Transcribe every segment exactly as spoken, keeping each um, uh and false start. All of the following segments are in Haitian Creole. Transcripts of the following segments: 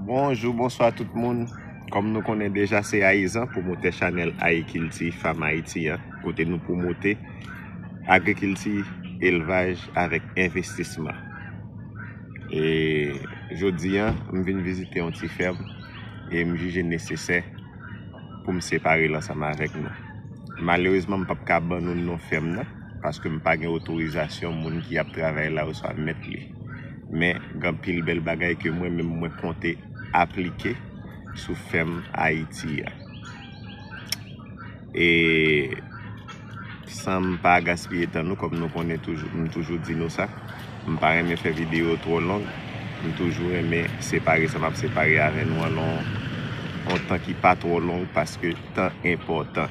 Bonjou, bonswa tout moun. Kòm nou konnen deja, se Ayizan, pwomotè chanèl Ayikilti Fam Ayiti an, kote nou pwomote agrikilti, elvaj avèk envestisman. E jodi a, m vin vizite yon ti fèm e m jije nesesè pou m separe l ansanm avèk nou. Malerezman, m p ap ka ban nou non fèm nan, paske m pa gen otorizasyon moun ki ap travay la oswa mèt li. Men, gen anpil bèl bagay ke mwen menm mwen konte aplike sou fèm Ayiti a. E san m pa gaspiye tan nou, kòm nou konnen toujou, m toujou di nou sa, m pa renmen fè videyo twò long, m toujou renmen separe sa m ap separe avè nou an nan yon tan ki pa twò long paske tan enpòtan.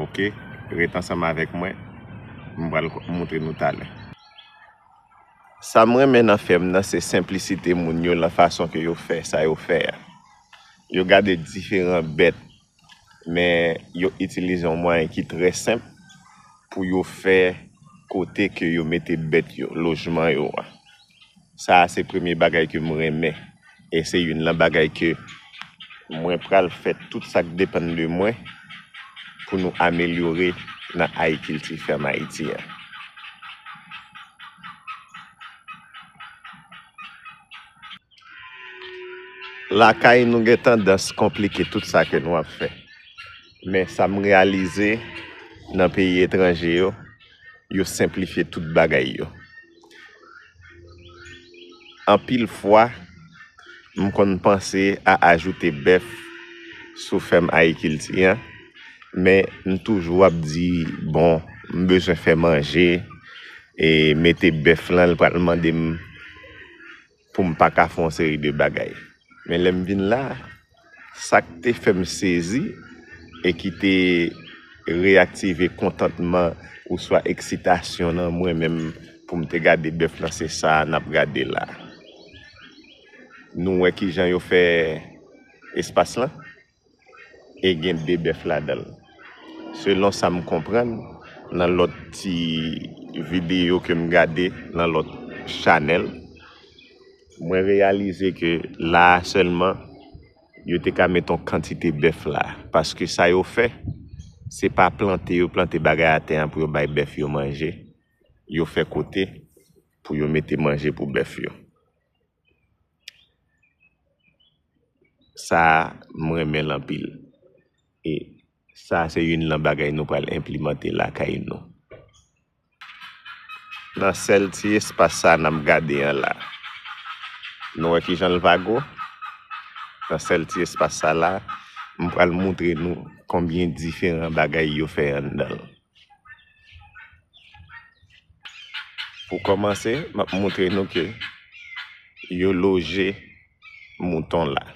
Oke? Ret ansanm avèk mwen, m pral ko- montre nou talè. Sa m renmen nan fèm nan se senplisite moun yo, nan fason ke yo fè sa yo fè a. Yo gade diferan bèt, men yo itilize yon mwayen ki trè senp pou yo fè kote ke yo mete bèt yo, lojman yo a. Sa a se premye bagay ke m renmen. E se youn nan bagay ke mwen pral fè tout sa k depann de mwen pou nou amelyore nan agrikilti fèm Ayiti an. Lakay nou gen tandans konplike tout sa ke nou ap fè. Men sa m reyalize nan peyi etranje yo, yo senplifye tout bagay yo. Anpil fwa, m konn panse a ajoute bèf sou fèm agrikilti an, men m toujou ap di, bon, m bezwen fè manje, e mete bèf lan, l pral mande m pou m pa ka fè yon seri de bagay. Men lè m vin la, sa k te fè m sezi e ki te reyaktive kontantman oswa eksitasyon nan mwen menm pou m te gade bèf lan, se sa a n ap gade la. Nou wè kijan yo fè espas lan? E gen de bèf ladan l. Selon sa m konprann, nan lòt ti videyo ke m gade, nan lòt chanèl, mwen reyalize ke la a sèlman, yo te ka met yon kantite bèf la. Paske sa yo fè, se pa plante yo plante bagay atè an pou yo bay bèf yo manje. Yo fè kote pou yo mete manje pou bèf yo. Sa a, m renmen l anpil. E sa a se youn nan bagay nou pral enplimante lakay nou. Nan sèl ti espas sa a n ap gade an la, nou wè kijan l vago? Nan sèl ti espas sa la, m pral montre nou konbyen diferan bagay yo fè anndan l. Pou kòmanse, m ap montre nou ke yo loje mouton la.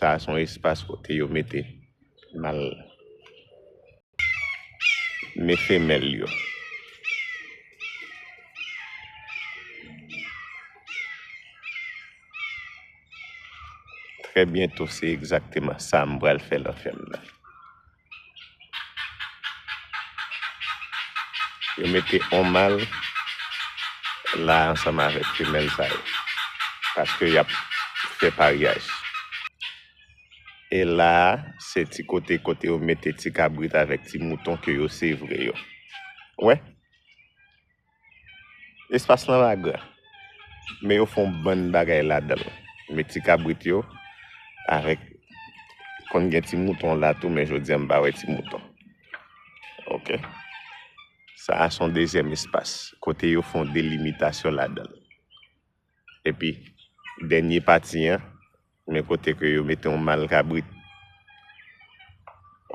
Sa a se yon espas kote yo mete mal, men femèl yo. Trè byento, se egzakteman sa m pral fè nan fèm nan. Yo mete on mal la ansanm avèk femèl sa yo, paske y ap fè paryaj. E la a, se ti kote, kote yo mete ti kabrit avèk ti mouton ke yo sevre yo. Wè? Espas lan pa gran, men yo fè yon bann bagay ladan l. Met ti kabrit yo avèk, konn gen ti mouton la tou, men jodi a m pa wè ti mouton. Oke. Sa a se yon dezyèm espas, kote yo fè yon delimitasyon ladan l. Epi, dènye pati an, men kote ke yo mete yon mal kabrit.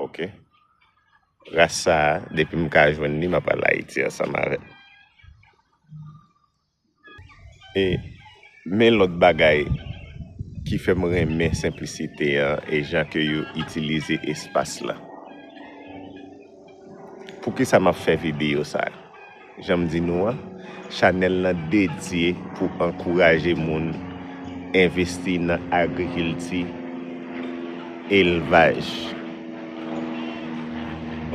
Oke. Ras sa a, depi m ka jwenn li, m ap al Ayiti ansanm avè l. E, men lòt bagay ki fè m renmen senplisite an e jan ke yo itilize espas lan. Poukisa m ap fè videyo sa a? Jan m di nou an, chanèl lan dedye pou ankouraje moun envesti nan agrikilti, elvaj.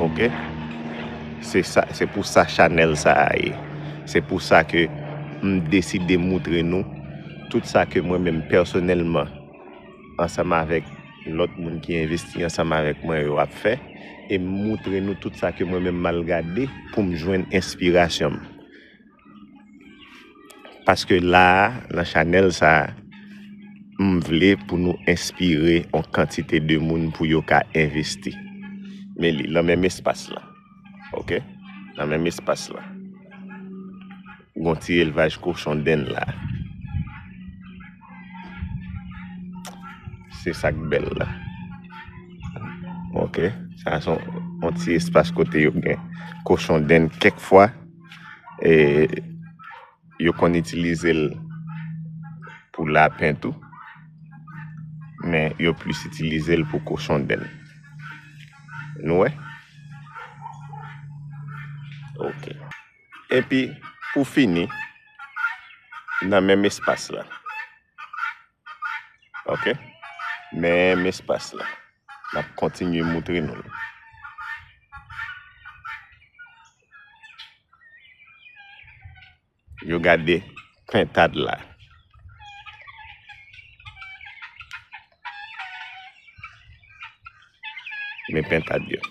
Oke? Se sa, se pou sa chanèl sa a ye. Se pou sa ke m deside moutre nou tout sa ke mwen menm pèsonèlman, ansanm avèk lòt moun ki envesti ansanm avèk mwen yo ap fè, e m moutre nou tout sa ke mwen menm m al gade pou m jwenn enspirasyon m. Paske la a, nan chanèl sa a, m vle pou nou enspire yon kantite de moun pou yo ka envesti. Men li nan menm espas la. Oke? Nan menm espas la. Gon ti elvaj kochon dend la. Se sa k bèl la. Oke? Sa se yon, yon ti espas kote yo gen kochon dend kèk fwa. E yo konn itilize l pou lapen tou, men yo plis itilize l pou kochon dend. Nou wè? Oke. Epi, pou fini, nan menm espas la. Oke? Menm espas la. N ap kontinye moutre nou l. Yo gade pentad la. Men pentad yo.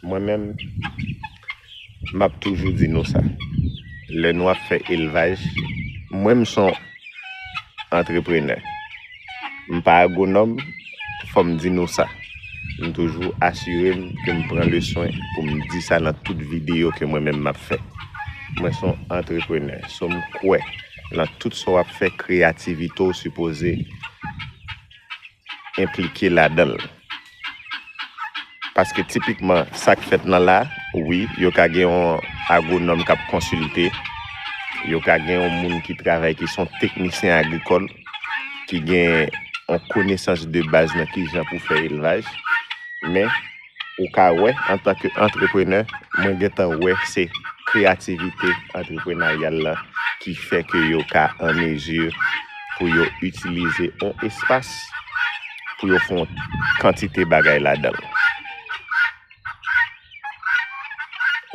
Mwen menm, m ap toujou di nou sa. Lè nou ap fè elvaj, mwen m se yon antreprenè. M pa agwonòm, fò m di nou sa. M toujou asire m ke m pran le swen pou m di sa nan tout videyo ke mwen menm m ap fè. Mwen se yon antreprenè. So m kwè nan tout sa w ap fè, kreyativite w sipoze enplike ladan l. Paske tipikman, sa k fèt nan la, wi, yo ka gen yon agwonòm k ap konsilte, yo ka gen yon moun ki travay, ki se yon teknisyen agrikòl, ki gen yon konesans de baz nan kijan pou fè elvaj, men ou ka wè, antanke antreprenè, mwen gentan wè se kreyativite antreprenaryal la ki fè ke yo ka an mezi pou yo itilize yon espas pou yo fè yon kantite bagay ladan l.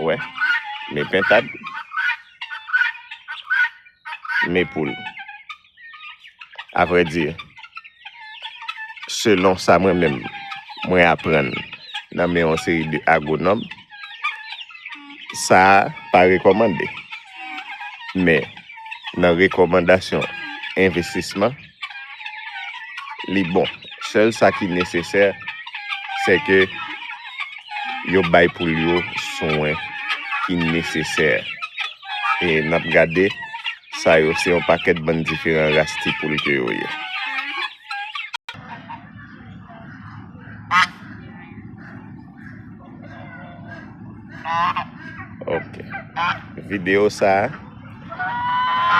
Wè, men pentad, men poul. Avrèdi, selon sa mwen menm, mwen aprann nan men yon seri de agwonòm, sa a pa rekòmande. Men, nan rekòmandasyon envestisman, li bon. Sèl sa ki nesesè, se ke yo bay poul yo swen ki nesesè. E n ap gade, sa yo se yon pakèt bann diferan ras ti poul ke yo ye. Ok. Videyo sa a,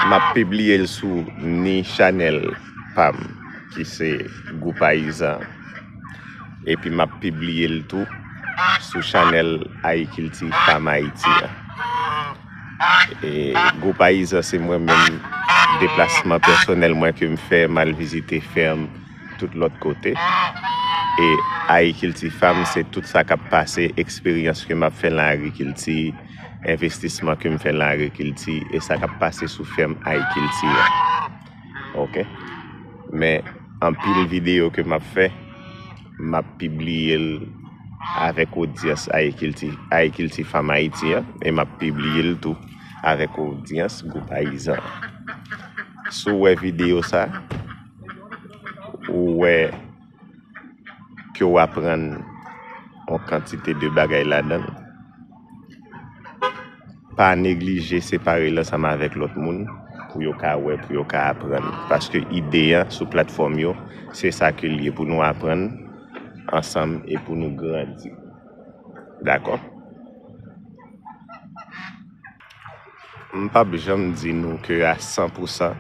m ap pibliye l sou ni chanèl pa m, ki se Gou Payizan. Epi m ap pibliye l tou sou chanèl Agriculture Femme Haïti an. E, Gou Payizan se mwen menm, deplasman pèsonèl mwen ke m fè, m al vizite fèm, tout lòt kote. E Agriculture Femme, se tout sa k ap pase, eksperyans ke m ap fè nan agrikilti, envestisman ke m fè nan agrikilti, e sa k ap pase sou fèm agrikilti a. Ok? Men, anpil videyo ke m ap fè, m ap pibliye l avèk odyans Agriculture, Agriculture Femme Haïti an, e m ap pibliye l tou avèk odyans Gou Payizan an. Si w wè videyo sa, ou wè ke w aprann yon kantite de bagay ladan l, pa neglije separe l ansanm avèk lòt moun pou yo ka wè, pou yo ka aprann. Paske ide a sou platfòm yo, se sa ke l ye, pou nou aprann ansanm e pou nou grandi. Dakò? M p ap janm di nou ke a san pou san,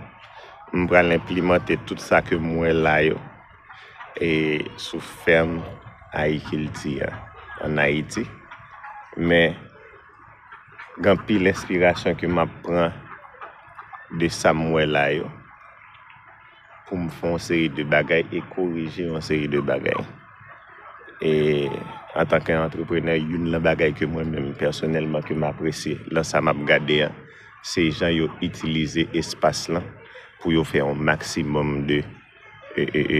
m pral enplimante tout sa ke m wè la yo, e sou fèm agrikilti a ann Ayiti. Men, gen anpil enspirasyon ke m ap pran de sa m wè la yo, pou m fè yon seri de bagay e korije yon seri de bagay. E antanke antreprenè, youn nan bagay ke mwen menm pèsonèlman ke m apresye lan sa m ap gade a, se jan yo itilize espas lan pou yo fè yon maksimòm de e, e, e,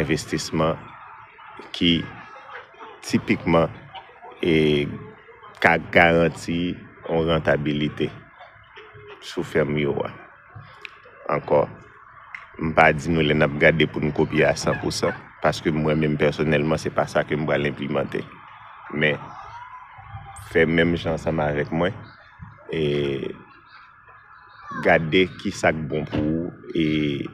envestisman ki tipikman e, ka garanti yon rantabilite sou fèm yo a. Ankò, m pa di nou lè n ap gade pou n kopye a san pou san, paske mwen menm pèsonèlman, se pa sa ke m pral enplimante. Men, fè menm jan ansanm avèk mwen, e gade ki sa k bon pou ou, e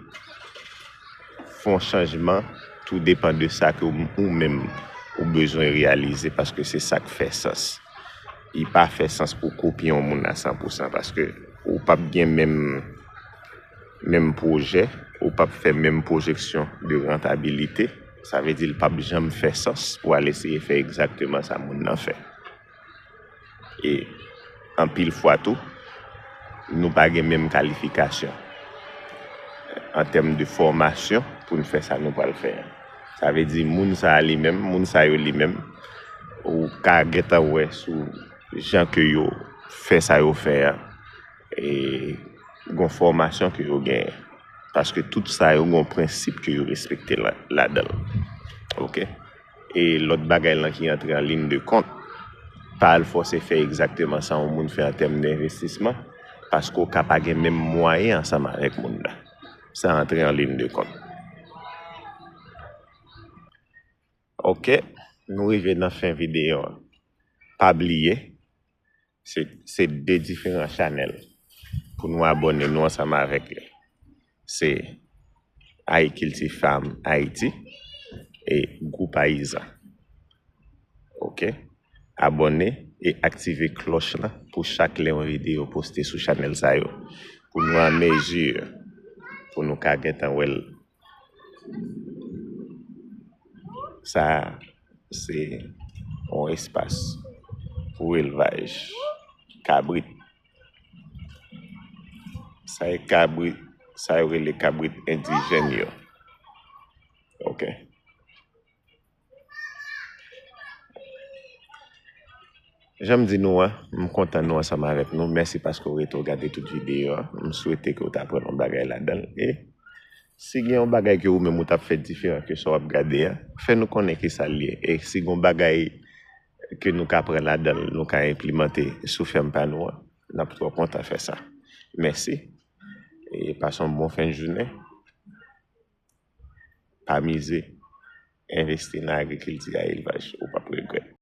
fè yon chanjman, tou depan de sa ke ou, ou menm ou bezwen reyalize, paske se sa k fè sans. Li pa fè sans pou kopye yon moun a san pou san, paske ou p ap gen menm, menm pwojè, ou p ap fè menm pwojeksyon de rantabilite. Sa vle di l p ap janm fè sans pou al eseye fè egzakteman sa moun nan fè. E anpil fwa tou, nou pa gen menm kalifikasyon an tèm de fòmasyon pou n fè sa nou pral fè a. Sa vle di, moun sa a li menm, moun sa yo li menm, ou ka gentan wè sou jan ke yo fè sa yo fè a, e gon fòmasyon ke yo genyen. Paske tout sa yo gon prensip ke yo respekte la, ladan l. Oke? E lòt bagay lan ki antre an liy de kont, pa al fòse fè egzakteman sa yon moun fè an tèm de envestisman, paske w ka pa gen menm mwayen ansanm avèk moun nan. Sa antre an liy de kont. Oke, nou rive nan fen videyo a. Pa bliye, se, se de diferan chanèl pou nou abòne nou ansanm avèk yo. Se Agriculture Farm Haïti e Gou Payizan. Oke? Abòne e aktive klòch lan pou chak lè yon videyo poste sou chanèl sa yo. Pou nou an mezi pou nou ka gentan wè l. Sa a, se yon espas pou elvaj kabrit. Sa e kabrit, sa yo rele kabrit endijèn yo. Oke. Jan m di nou an, m kontan nou ansanm avèk nou. Mèsi paske w rete w gade tout videyo a. M swete ke w ta pran yon bagay ladan l. E si gen yon bagay ke ou menm ou t ap fè diferan ke sa w ap gade a, fè nou konnen ki sa l ye. E si gen yon bagay ke nou ka pran ladan l, nou ka enplimante sou fèm pa nou an, n ap twò kontan fè sa. Mèsi. E pase yon bon fen de jounen. Pa mize. Envesti nan agrikilti a elvaj. Ou p ap regrèt.